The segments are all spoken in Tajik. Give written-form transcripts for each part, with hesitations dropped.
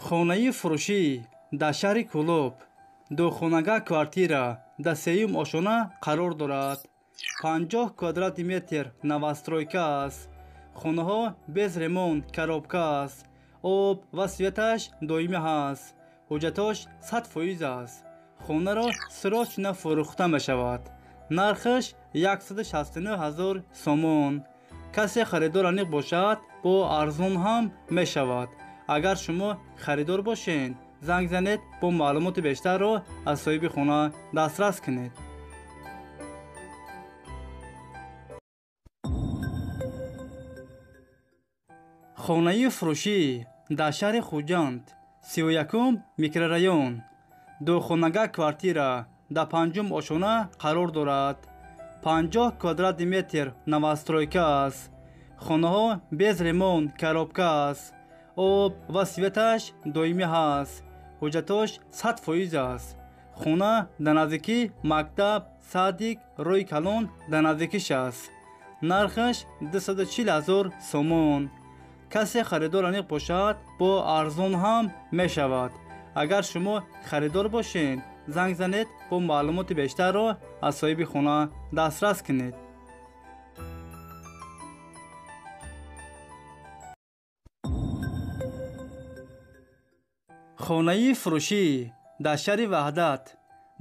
Хонаи фурӯшӣ дар шаҳри Кӯлоб, духонага квартира дар сеюм ошёна қарор дорад. 50 квадрати метр новостройка аст. Хонаҳо без ремонт, коробка аст. Об ва светаш доимӣ ҳаст. Ҳуҷҷатош 100% аст. Хонаро срочно фурӯхта мешавад. Нархаш 169 000 сомон. Касе харидор аниқ бошад, бо арзон ҳам мешавад. Агар шумо харидор бошед, занг занед, бо маълумоти бештарро аз соҳиби хона дастрас кунед. Хонаи фурӯшӣ дар шаҳри Хуҷанд, 31 микрорайон, духонага квартира дар панҷум ошёна қарор дорад. 50 квадрати метр новостройка аст. Хонаҳо без ремонт, коробка аст. Об ва светаш доимӣ ҳаст. Ҳуҷҷатош 100% аст. Хона дар наздикии мактаб, садик, роҳи калон дар наздикиш аст. Нархаш 240 000 сомон. Касе харидор аниқ бошад, бо арзон ҳам мешавад. Агар шумо харидор бошед, занг занед, бо маълумоти бештарро аз соҳиби хона дастрас кунед. Хонаи фурӯшӣ дар шаҳри Ваҳдат,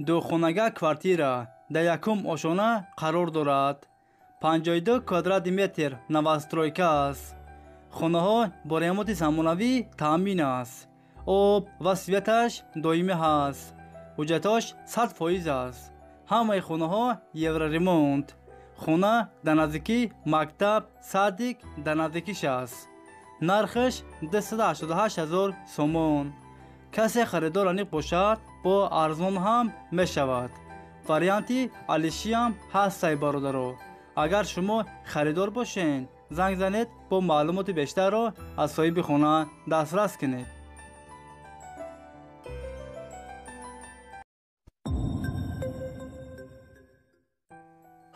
духонага квартира дар якум ошёна қарор дорад. 52 квадрати метр новостройка аст. Хонаҳо бо ремонти замонавӣ таъмин аст. Об ва светаш доимӣ ҳаст. Ҳуҷҷатош 100% аст. Ҳамаи хонаҳо евроремонт. Хона дар наздикии мактаб, садик дар наздикиш аст. Нархаш 288 000 сомон. Касе харидор аниқ бошад, бо арзон ҳам мешавад. Варианти алишиам ҳастай, бародаро. Агар шумо харидор бошед, занг занед, бо маълумоти бештарро аз соҳиби хона дастрас кунед.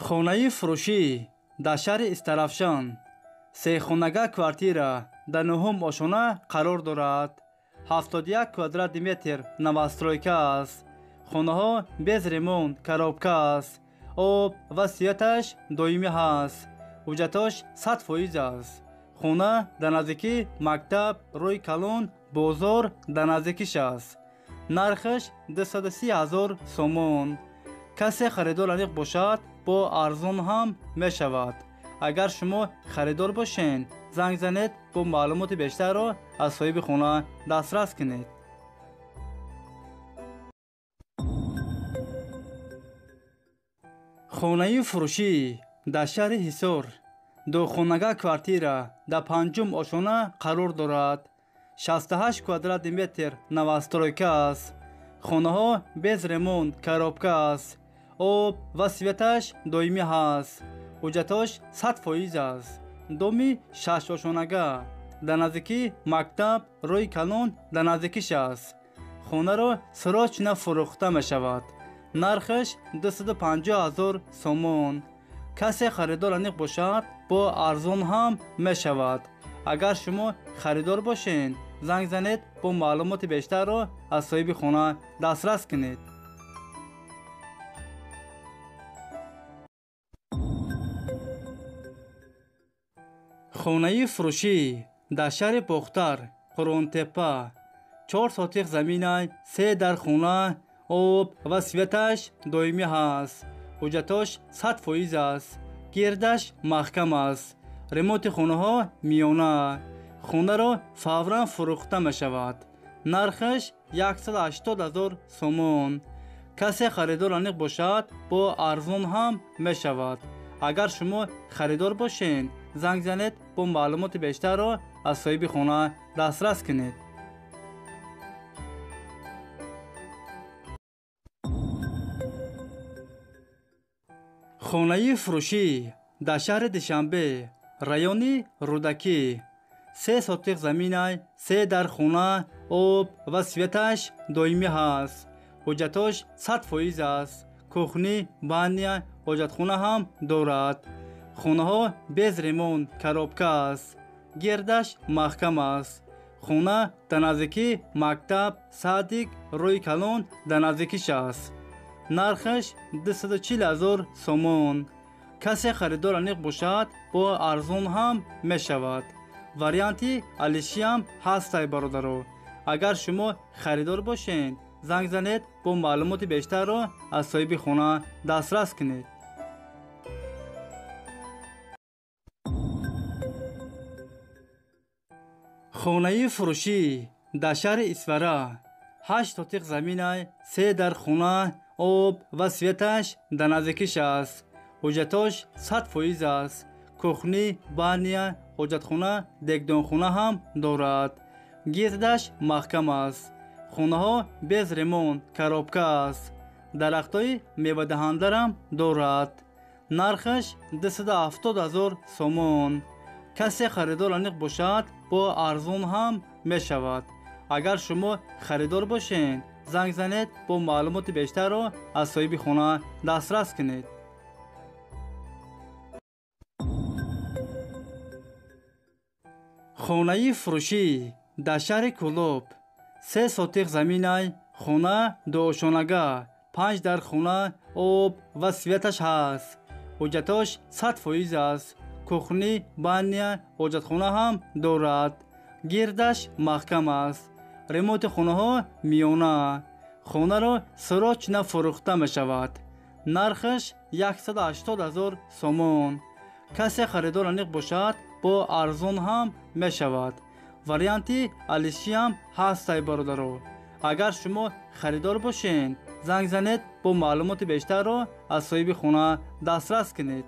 Хонаи фурӯшӣ дар шаҳри Истаравшан, сехонага квартира дар нуҳум ошёна қарор дорад. 71 квадрати метр новостройка аст. Хонаҳо без ремонт, коробка аст. Об ва светаш доимӣ ҳаст. Ҳуҷҷатош 100% аст. Хона дар наздикии мактаб, роҳи калон, бозор дар наздикиш аст. Нархаш 230 000 сомон. Касе харидор аниқ бошад, бо арзон ҳам мешавад. Агар шумо харидор бошед, занг занед, бо маълумоти бештарро аз соҳиби хона дастрас кунед. Хонаи фурӯшӣ дар шаҳри Ҳисор, духонага квартира дар панҷум ошёна қарор дорад. 68 квадрати метр новостройка аст. Хонаҳо без ремонт, коробка аст. Об ва светаш доимӣ ҳаст. Ҳуҷҷатош 100% аст. Доми шашошонага дар наздикии мактаб, роҳи калон дар наздикиш аст. Хонаро срочно фурӯхта мешавад. Нархаш 250 000 сомон. Касе харидор аниқ бошад, бо арзон ҳам мешавад. Агар шумо харидор бошед, занг занед, бо маълумоти бештарро аз соҳиби хона дастрас кунед. Хонаи фурӯшӣ дар шаҳри Бохтар, Қурғонтеппа, 4 сотиқ замина, 3 дар хона, об ва светаш доимӣ ҳаст. Ҳуҷҷатош 100% аст. Гирдаш маҳкам аст. Ремонти хонаҳо миёна. Хонаро фавран фурӯхта мешавад. Нархаш 180 000 сомон. Касе харидор аниқ бошад, бо арзон ҳам мешавад. Агар шумо харидор бошед, занг занед, бо маълумоти бештарро аз соҳиби хона дастрас кунед. Хонаи фурӯшӣ дар шаҳри Душанбе, райони Рӯдакӣ, 3 сотиқ замина, 3 дар хона, об ва светаш доимӣ ҳаст. Ҳуҷҷатош 100% аст. Кухни, баня, ҳоҷатхона ҳам дорад. Хонаҳо без ремонт, коробка аст. Гирдаш маҳкам аст. Хона дар наздикии мактаб, садик, рӯи калон дар наздикиш аст. Нархаш 240 ҳазор сомон. Касе харидор аниқ бошад, бо арзон ҳам мешавад. Варианти алишиам ҳастай, бародаро. Агар шумо харидор бошед, занг занед, бо маълумоти бештарро аз соҳиби хона дастрас кунед. Хонаи фурӯшӣ дар шаҳри Исфара, 8 сотиқ заминай, 3 дар хона, об ва светаш дар наздикиш аст. Ҳуҷҷатош 100% аст. Кухни, баня, ҳоҷатхона, дегдонхона ҳам дорад. Гирдаш маҳкам аст. Хонаҳо без ремонт, коробка аст. Дарахтҳои мевадаҳандарам дорад. Нархаш 270 ҳазор сомон. Касе харидор аниқ бошад, бо арзон ҳам мешавад. Агар шумо харидор бошед, занг занед, бо маълумоти бештарро аз соҳиби хона дастрас кунед. Хонаи фурӯшӣ дар шаҳри Кӯлоб, 3 сотиқ заминай, хона дуошонага, 5 дар хона, об ва светаш ҳаст. Ҳуҷҷатош 100% аст. Кухни, баня, ҳоҷатхона ҳам дорад. Гирдаш маҳкам аст. Ремонти хонаҳо миёна. Хонаро срочно фурӯхта мешавад. Нархаш 180 ҳазор сомон. Касе харидор аниқ бошад, бо арзон ҳам мешавад. Варианти алишиам ҳастай, бародаро. Агар шумо харидор бошед, занг занед, бо маълумоти бештарро аз соҳиби хона дастрас кунед.